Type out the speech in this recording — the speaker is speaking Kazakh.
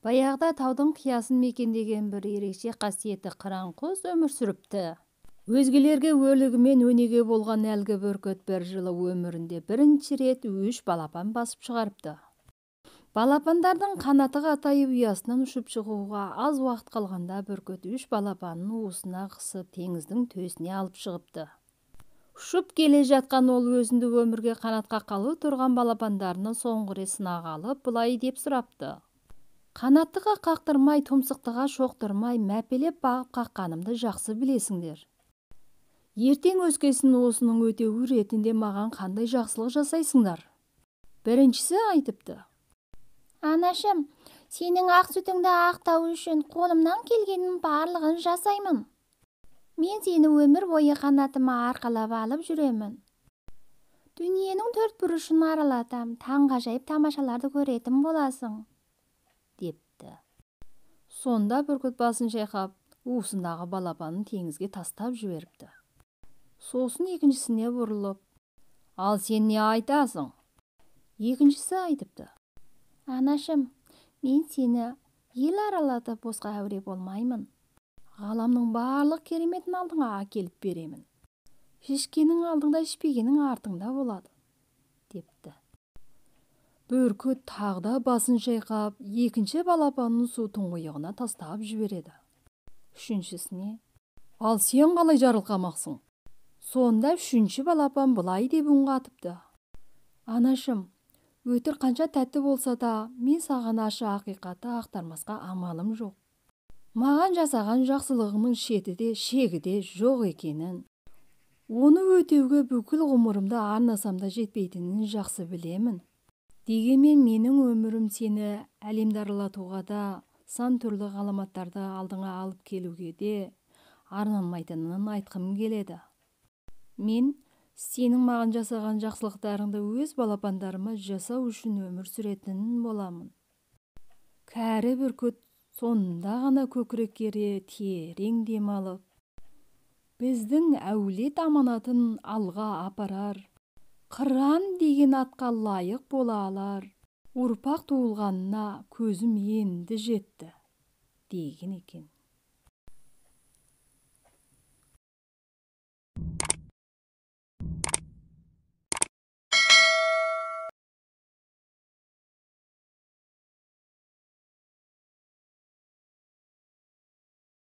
Баяғыда таудың қиясын мекендеген бір ерекше қасиетті қыран құс өмір сүріпті. Өзгелерге өлігімен өнеге болған әлгі бүркіт бір жылы өмірінде бірінші рет үш балапан басып шығарыпты. Балапандардың қанаты қатайып, ұясынан ұшып шығуға аз уақыт қалғанда бүркіт үш балапанын уысына қысып, теңіздің төсіне алып шығыпты. Ұшып келе жатқан ол өзіндік өмірге қанат қаққалы тұрған балапандарынан соңғы рет сынаға алып, былай деп сұрапты: Қанаттыға қақтырмай, тұмсықтыға шоқтырмай, мәпелеп бағып қаққанымды жақсы білесіңдер. Ертең өскесін осының өтеуі ретінде маған қандай жақсылық жасайсыңдар? Біріншісі айтыпты: Анашым, сенің ақ сүтіңді ақтау үшін қолымнан келгеннің барлығын жасаймын. Мен сені өмір бойы қанатыма арқалап алып жүремін. Дүниенің төрт бұрышын аралатам, таңғажайып тамашаларды көретін боласың, депті. Сонда бүркіт басын шайқап, уысындағы балапанын теңізге тастап жіберіпті. Сосын екіншісіне бұрылып: Ал сен не айтасың? Екіншісі айтыпты: Анашым, мен сені ел аралатып босқа әуре болмаймын. Ғаламның барлық кереметін алдыңа әкеліп беремін. Ішкенің алдыңда, ішпегенің артыңда болады, депті. Бүркіт тағы да басын шайқап, екінші балапанын су тұңғиығына тастап жібереді. Үшіншісіне: Ал сен қалай жарылқамақсың? Сонда үшінші балапан былай деп үн қатыпты: Анашым, өтір қанша тәтті болса да, мен саған ащы ақиқатты ақтармасқа амалым жоқ. Маған жасаған жақсылығыңның шеті де, шегі де жоқ екенін, оны өтеуге бүкіл ғұмырымды арнасам да жетпейтінін жақсы білемін. Дегенмен менің өмірім сені әлемді аралатуға да, сан түрлі ғаламаттарды алдыңа алып келуге де арналмайтынын айтқым келеді. Мен сенің маған жасаған жақсылықтарыңды өз балапандарыма жасау үшін өмір сүретін боламын. Кәрі бүркіт сонда ғана көкірек кере терең дем алып, біздің әулет аманатын алға апарар, қыран деген атқа лайық бола алар ұрпақ туылғанына көзім енді жетті, деген екен.